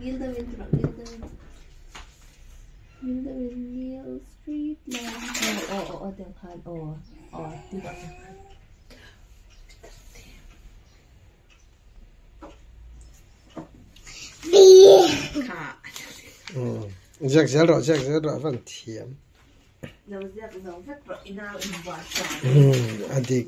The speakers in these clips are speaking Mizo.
Ngil deuhin ti rawh ngil deuhin ngil deuhin ngil street lamp aw aw aw aw tiang khan aw aw ti rawh tiang khan. Ziak zel rawh ziak zel rawh a van thiam. Lo ziak zo vek rawh i nau inbuat chuan. A dik.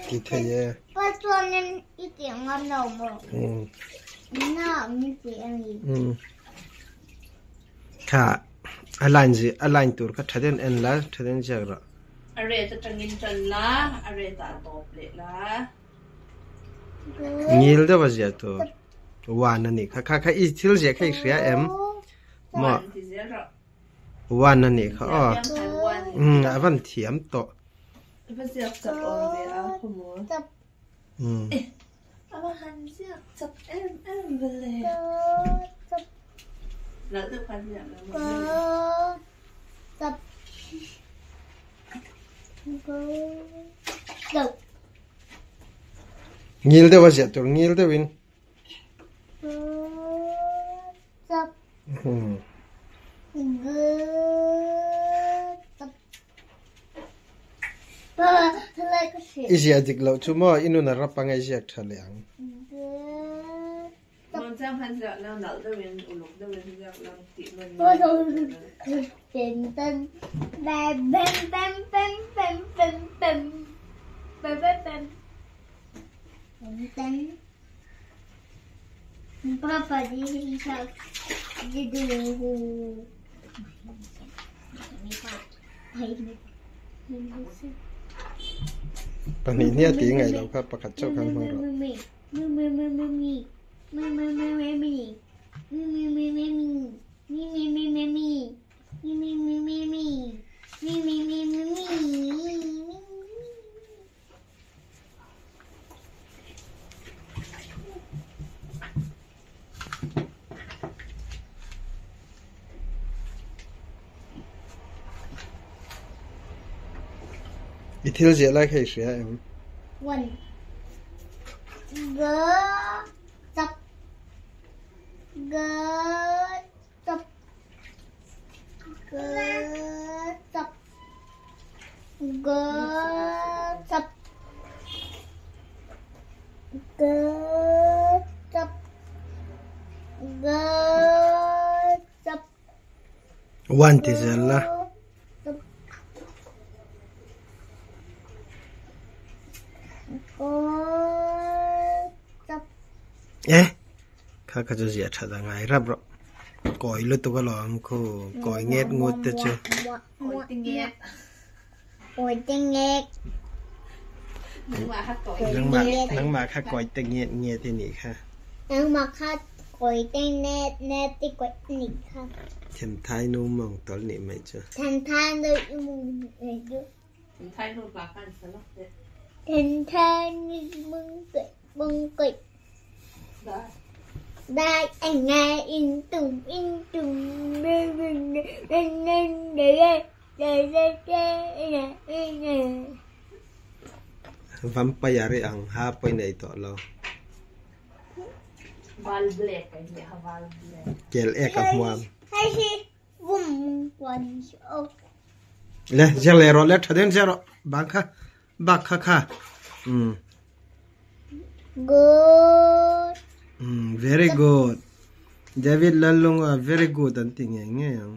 Ti thei e. Kha a line zi a line tur kha tha deuhin en la tha deuhin ziak rawh. A ret atangin tan la a ret ah tawp leh la. Ngil deuh a ziah tur one a nih kha kha kha i thil ziah kha i hria em maw one a nih kha aw umm a van thiam tawh umm Ngil deuh a ziah tur ngil deuhin. I ziah dik loh chu maw i nun a rap anga i ziak tha leh ang. Pahnih hnih a ti ngaih loh kha pakhat chauh khan hmang rawh. I thil ziah lai kha i hria em? One ti zel la. Eh kha kha chu ziah that a ngai rap rawh kawi lutuk alawm khu kawi nget ngut te chu. Nangmah kha kawi te nget nget i nih kha. Thenthai nu mawng tawl nih mai chu. Vampire i ang ha pawi nei tawh lo. Kel ek a hmuam. Le ziak leh rawh le tha deuhin ziak rawh bang kha bak kha kha umm. Umm very good David Lalunga very good an ti ngei ngei ang.